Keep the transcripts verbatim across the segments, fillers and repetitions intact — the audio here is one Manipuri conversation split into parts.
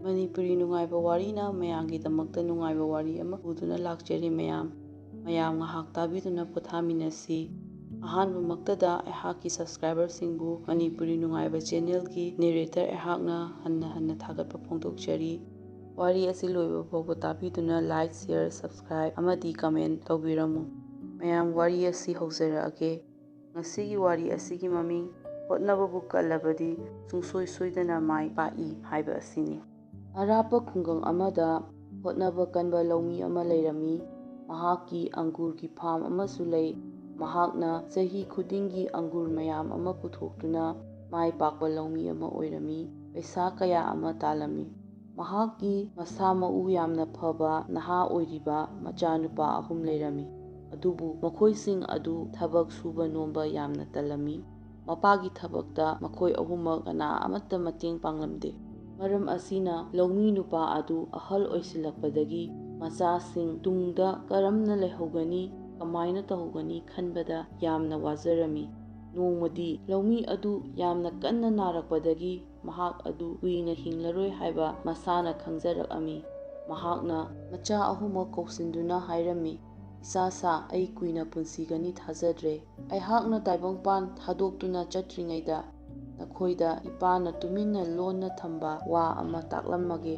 ꯃꯅꯤꯄꯨꯔꯤ ꯅꯨꯡꯉꯥꯏꯕ ꯋꯥꯔꯤꯅ ꯃꯌꯥꯝꯒꯤꯗꯃꯛꯇ ꯅꯨꯡꯉꯥꯏꯕ ꯋꯥꯔꯤ ꯑꯃ ꯄꯨꯗꯨꯅ ꯂꯥꯛꯆꯔꯤ꯫ ꯃꯌꯥꯝ, ꯃꯌꯥꯝ ꯉꯥꯏꯍꯥꯛ ꯇꯥꯕꯤꯗꯨꯅ ꯄꯣꯊꯥꯃꯤꯟꯅꯁꯤ꯫ ꯑꯍꯥꯟꯕꯃꯛꯇꯗ ꯑꯩꯍꯥꯛꯀꯤ subscriberꯁꯤꯡꯕꯨ ꯃꯅꯤꯄꯨꯔꯤ ꯅꯨꯡꯉꯥꯏꯕ channelꯒꯤ narrator ꯑꯩꯍꯥꯛꯅ ꯍꯟꯅ ꯍꯟꯅ ꯊꯥꯒꯠꯄ ꯐꯣꯡꯗꯣꯛꯆꯔꯤ꯫ ꯋꯥꯔꯤ ꯑꯁꯤ ꯂꯣꯏꯕ ꯐꯥꯎꯕ ꯇꯥꯕꯤꯗꯨꯅ like, share, subscribe ꯑꯃꯗꯤ comment ꯇꯧꯕꯤꯔꯝꯃꯨ꯫ ꯃꯌꯥꯝ, ꯋꯥꯔꯤ ꯑꯁꯤ ꯍꯧꯖꯔꯛꯑꯒꯦ꯫ ꯉꯁꯤꯒꯤ ꯋꯥꯔꯤ ꯑꯁꯤꯒꯤ ꯃꯃꯤꯡ "ꯍꯣꯠꯅꯕꯕꯨ ꯀꯜꯂꯕꯗꯤ ꯁꯨꯡꯁꯣꯏ ꯁꯣꯏꯗꯅ ꯃꯥꯏ ꯄꯥꯛꯏ" ꯍꯥꯏꯕ ꯑꯁꯤꯅꯤ꯫ ꯑꯔꯥꯞꯄ ꯈꯨꯡꯒꯪ ꯑꯃꯗ ꯍꯣꯠꯅꯕ ꯀꯟꯕ ꯂꯧꯃꯤ ꯑꯃ ꯂꯩꯔꯝꯃꯤ꯫ ꯃꯍꯥꯛꯀꯤ ꯑꯪꯒꯨꯔꯒꯤ farm ꯑꯃꯁꯨ ꯂꯩ꯫ ꯃꯍꯥꯛꯅ ꯆꯍꯤ ꯈꯨꯗꯤꯡꯒꯤ ꯑꯪꯒꯨꯔ ꯃꯌꯥꯝ ꯑꯃ ꯄꯨꯊꯣꯛꯇꯨꯅ ꯃꯥꯏ ꯄꯥꯛꯄ ꯂꯧꯃꯤ ꯑꯃ ꯑꯣꯏꯔꯝꯃꯤ꯫ ꯄꯩꯁꯥ ꯀꯌꯥ ꯑꯃ ꯇꯥꯜꯂꯝꯃꯤ꯫ ꯃꯍꯥꯛꯀꯤ ꯃꯁꯥ ꯃꯎ ꯌꯥꯝꯅ ꯐꯕ ꯅꯍꯥ ꯑꯣꯏꯔꯤꯕ ꯃꯆꯥꯅꯨꯄꯥ ꯑꯍꯨꯝ ꯂꯩꯔꯝꯃꯤ꯫ ꯑꯗꯨꯕꯨ ꯃꯈꯣꯏꯁꯤꯡ ꯑꯗꯨ ꯊꯕꯛ ꯁꯨꯕ ꯅꯣꯝꯕ ꯌꯥꯝꯅ ꯇꯜꯂꯝꯃꯤ꯫ ꯃꯄꯥꯒꯤ ꯊꯕꯛꯇ ꯃꯈꯣꯏ ꯑꯍꯨꯝꯃꯛ ꯀꯅꯥ ꯑꯃꯠꯇ ꯃꯇꯦꯡ ꯄꯥꯡꯂꯝꯗꯦ꯫ ꯃꯔꯝ ꯑꯁꯤꯅ ꯂꯧꯃꯤ ꯅꯨꯄꯥ ꯑꯗꯨ ꯑꯍꯜ ꯑꯣꯏꯁꯤꯜꯂꯛꯄꯗꯒꯤ ꯃꯆꯥꯁꯤꯡ ꯇꯨꯡꯗ ꯀꯔꯝꯅ ꯂꯩꯍꯧꯒꯅꯤ, ꯀꯃꯥꯏꯅ ꯇꯧꯍꯧꯒꯅꯤ ꯈꯟꯕꯗ ꯌꯥꯝꯅ ꯋꯥꯖꯔꯝꯃꯤ꯫ ꯅꯣꯡꯃꯗꯤ ꯂꯧꯃꯤ ꯑꯗꯨ ꯌꯥꯝꯅ ꯀꯟꯅ ꯅꯥꯔꯛꯄꯗꯒꯤ ꯃꯍꯥꯛ ꯑꯗꯨ ꯀꯨꯏꯅ ꯍꯤꯡꯂꯔꯣꯏ ꯍꯥꯏꯕ ꯃꯁꯥꯅ ꯈꯪꯖꯔꯛꯑꯝꯃꯤ꯫ ꯃꯍꯥꯛꯅ ꯃꯆꯥ ꯑꯍꯨꯝꯃꯛ ꯀꯧꯁꯤꯟꯗꯨꯅ ꯍꯥꯏꯔꯝꯃꯤ, "ꯏꯆꯥꯁꯥ, ꯑꯩ ꯀꯨꯏꯅ ꯄꯨꯟꯁꯤꯒꯅꯤ ꯊꯥꯖꯗ꯭ꯔꯦ꯫ ꯑꯩꯍꯥꯛꯅ ꯇꯥꯏꯕꯪꯄꯥꯟ ꯊꯥꯗꯣꯛꯇꯨꯅ ꯆꯠꯇ꯭ꯔꯤꯉꯩꯗ ꯅꯈꯣꯏꯗ ꯏꯄꯥꯅ ꯇꯨꯃꯤꯟꯅ ꯂꯣꯟꯅ ꯊꯝꯕ ꯋꯥ ꯑꯃ ꯇꯥꯛꯂꯝꯃꯒꯦ꯫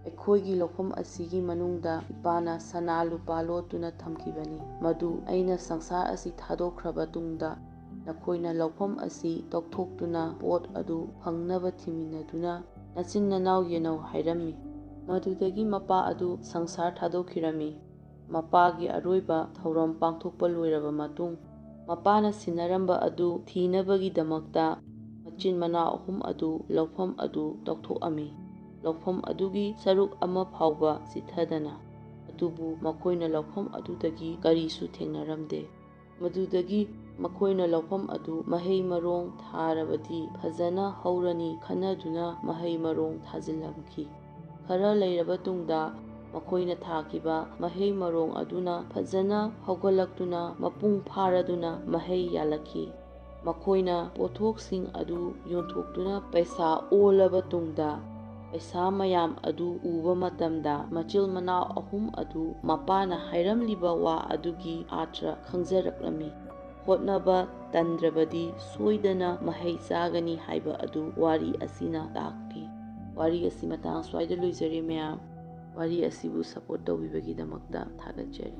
ꯑꯩꯈꯣꯏꯒꯤ ꯂꯧꯐꯝ ꯑꯁꯤꯒꯤ ꯃꯅꯨꯡꯗ ꯏꯄꯥꯅ ꯁꯅꯥ ꯂꯨꯄꯥ ꯂꯣꯠꯇꯨꯅ ꯊꯝꯈꯤꯕꯅꯤ꯫ ꯃꯗꯨ ꯑꯩꯅ ꯁꯪꯁꯥꯔ ꯑꯁꯤ ꯊꯥꯗꯣꯛꯈ꯭ꯔꯕ ꯇꯨꯡꯗ ꯅꯈꯣꯏꯅ ꯂꯧꯐꯝ ꯑꯁꯤ ꯇꯧꯊꯣꯛꯇꯨꯅ ꯄꯣꯠ ꯑꯗꯨ ꯐꯪꯅꯕ ꯊꯤꯃꯤꯟꯅꯗꯨꯅ ꯅꯆꯤꯟ ꯅꯅꯥꯎ ꯌꯦꯟꯅꯧ" ꯍꯥꯏꯔꯝꯃꯤ꯫ ꯃꯗꯨꯗꯒꯤ ꯃꯄꯥ ꯑꯗꯨ ꯁꯪꯁꯥꯔ ꯊꯥꯗꯣꯛꯈꯤꯔꯝꯃꯤ꯫ ꯃꯄꯥꯒꯤ ꯑꯔꯣꯏꯕ ꯊꯧꯔꯝ ꯄꯥꯡꯊꯣꯛꯄ ꯂꯣꯏꯔꯕ ꯃꯇꯨꯡ, ꯃꯄꯥꯅ ꯁꯤꯟꯅꯔꯝꯕ ꯑꯗꯨ ꯊꯤꯅꯕꯒꯤꯗꯃꯛꯇ ꯃꯆꯤꯟ ꯃꯅꯥꯎ ꯑꯍꯨꯝ ꯑꯗꯨ ꯂꯧꯐꯝ ꯑꯗꯨ ꯇꯧꯊꯣꯛꯑꯝꯃꯤ꯫ ꯂꯧꯐꯝ ꯑꯗꯨꯒꯤ ꯁꯔꯨꯛ ꯑꯃ ꯐꯥꯎꯕ ꯆꯤꯠꯊꯗꯅ꯫ ꯑꯗꯨꯕꯨ ꯃꯈꯣꯏꯅ ꯂꯧꯐꯝ ꯑꯗꯨꯗꯒꯤ ꯀꯔꯤꯁꯨ ꯊꯦꯡꯅꯔꯝꯗꯦ꯫ ꯃꯗꯨꯗꯒꯤ ꯃꯈꯣꯏꯅ ꯂꯧꯐꯝ ꯑꯗꯨ ꯃꯍꯩ ꯃꯔꯣꯡ ꯊꯥꯔꯕꯗꯤ ꯐꯖꯅ ꯍꯧꯔꯅꯤ ꯈꯟꯅꯗꯨꯅ ꯃꯍꯩ ꯃꯔꯣꯡ ꯊꯥꯖꯤꯜꯂꯝꯈꯤ꯫ ꯈꯔ ꯂꯩꯔꯕ ꯇꯨꯡꯗ ꯃꯈꯣꯏꯅ ꯊꯥꯈꯤꯕ ꯃꯍꯩ ꯃꯔꯣꯡ ꯑꯗꯨꯅ ꯐꯖꯅ ꯍꯧꯒꯠꯂꯛꯇꯨꯅ ꯃꯄꯨꯡ ꯐꯥꯔꯗꯨꯅ ꯃꯍꯩ ꯌꯥꯜꯂꯛꯈꯤ꯫ ꯃꯈꯣꯏꯅ ꯄꯣꯠꯊꯣꯛꯁꯤꯡ ꯑꯗꯨ ꯌꯣꯟꯊꯣꯛꯇꯨꯅ ꯄꯩꯁꯥ ꯑꯣꯜꯂꯕ ꯇꯨꯡꯗ, ꯄꯩꯁꯥ ꯃꯌꯥꯝ ꯑꯗꯨ ꯎꯕ ꯃꯇꯝꯗ ꯃꯆꯤꯜ ꯃꯅꯥꯎ ꯑꯍꯨꯝ ꯑꯗꯨ ꯃꯄꯥꯅ ꯍꯥꯏꯔꯝꯂꯤꯕ ꯋꯥ ꯑꯗꯨꯒꯤ ꯑꯥꯔꯊ ꯈꯪꯖꯔꯛꯂꯝꯃꯤ꯫ "ꯍꯣꯠꯅꯕ ꯇꯟꯗ꯭ꯔꯕꯗꯤ ꯁꯣꯏꯗꯅ ꯃꯍꯩ ꯆꯥꯒꯅꯤ" ꯍꯥꯏꯕ ꯑꯗꯨ ꯋꯥꯔꯤ ꯑꯁꯤꯅ ꯇꯥꯛꯂꯤ꯫ ꯋꯥꯔꯤ ꯑꯁꯤ ꯃꯇꯥꯡ ꯁ꯭ꯋꯥꯏꯗ ꯂꯣꯏꯖꯔꯦ ꯃꯌꯥꯝ꯫ ꯋꯥꯔꯤ ꯑꯁꯤꯕꯨ ꯁꯄꯣꯔꯠ ꯇꯧꯕꯤꯕꯒꯤꯗꯃꯛꯇ ꯊꯥꯒꯠꯆꯔꯤ꯫